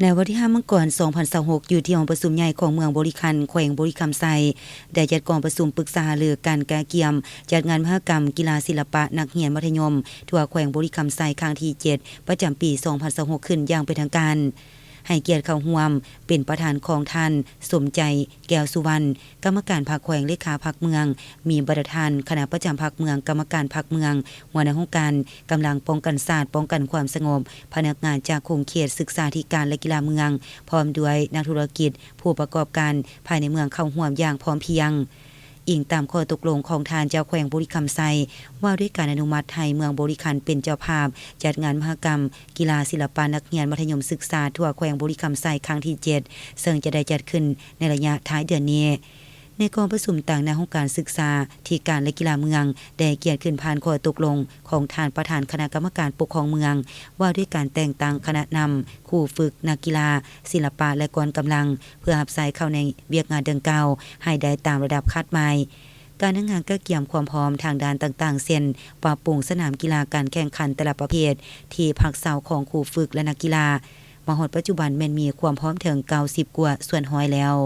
ໃນວັນທີຫ້າ ມັງກອນ ສອງພັນຊາວຫົກ ຢູ່ທີ່ຫ້ອງປະຊຸມໃຫຍ່ຂອງເມືອງບໍລິຄັນ ແຂວງບໍລິຄຳໄຊ ໄດ້ຈັດກອງປະຊຸມປຶກສາຫາລືການກະກຽມຈັດງານມະຫະກຳກິລາສິລະປະນັກຮຽນມັດທະຍົມທົ່ວແຂວງບໍລິຄຳໄຊ ຄັ້ງທີເຈັດ ປະຈຳປີສອງພັນຊາວຫົກ ຂຶ້ນຢ່າງເປັນທາງການ. ໃຫ້ກຽດເຂົ້າຮ່ວມເປັນປະທານຂອງທ່ານ ສົມໃຈ ແກ້ວສຸວັນ ກຳມະການພັກແຂວງ ເລຂາພັກເມືອງ, ມີບັນດາທ່ານຄະນະປະຈຳພັກເມືອງ, ກຳມະການພັກເມືອງ, ຫົວໜ້າຫ້ອງການກຳລັງປ້ອງກັນຊາດ, ປ້ອງກັນຄວາມສະຫງົບ, ພະນັກງານຈາກຂົງເຂດສຶກສາທິການ ແລະ ກິລາເມືອງ, ພ້ອມດ້ວຍນັກທຸລະກິດ, ຜູ້ປະກອບການພາຍໃນເມືອງເຂົ້າຮ່ວມຢ່າງພ້ອມພຽງ. ອີງຕາມຂໍ້ຕົກລົງຂອງທ່ານເຈົ້າແຂວງບໍລິຄຳໄຊ ວ່າດ້ວຍການອະນຸມັດໃຫ້ເມືອງບໍລິຄັນເປັນເຈົ້າພາບຈັດງານມະຫະກຳກິລາສິລະປະນັກຮຽນມັດທະຍົມສຶກສາທົ່ວແຂວງບໍລິຄຳໄຊ ຄັ້ງທີເຈັດ ເຊິ່ງຈະໄດ້ຈັດຂຶ້ນໃນໄລຍະທ້າຍເດືອນນີ້. ໃນກອງປະຊຸມ, ຕາງໜ້າຫ້ອງການສຶກສາທິການ ແລະ ກິລາເມືອງ ໄດ້ໃຫ້ກຽດຂຶ້ນຜ່ານຂໍ້ຕົກລົງຂອງທ່ານປະທານຄະນະກຳມະການປົກຄອງເມືອງ ວ່າດ້ວຍການແຕ່ງຕັ້ງຄະນະນຳ, ຄູຝຶກ, ນັກກິລາ, ສິລະປະ ແລະ ກອງກຳລັງ ເພື່ອຮັບໃຊ້ເຂົ້າໃນວຽກງານດັ່ງກ່າວໃຫ້ໄດ້ຕາມລະດັບຄາດໝາຍ. ການຈັດງານກະກຽມຄວາມພ້ອມທາງດ້ານຕ່າງໆ ເຊັ່ນ ປັບປຸງສະໜາມກິລາການແຂ່ງຂັນແຕ່ລະປະເພດ, ທີ່ພັກເຊົາຂອງຄູຝຶກ ແລະ ນັກກິລາ, ມາຮອດປັດຈຸບັນແມ່ນມີຄວາມພ້ອມເຖິງເກົ້າສິບກວ່າສ່ວນຮ້ອຍແລ້ວ.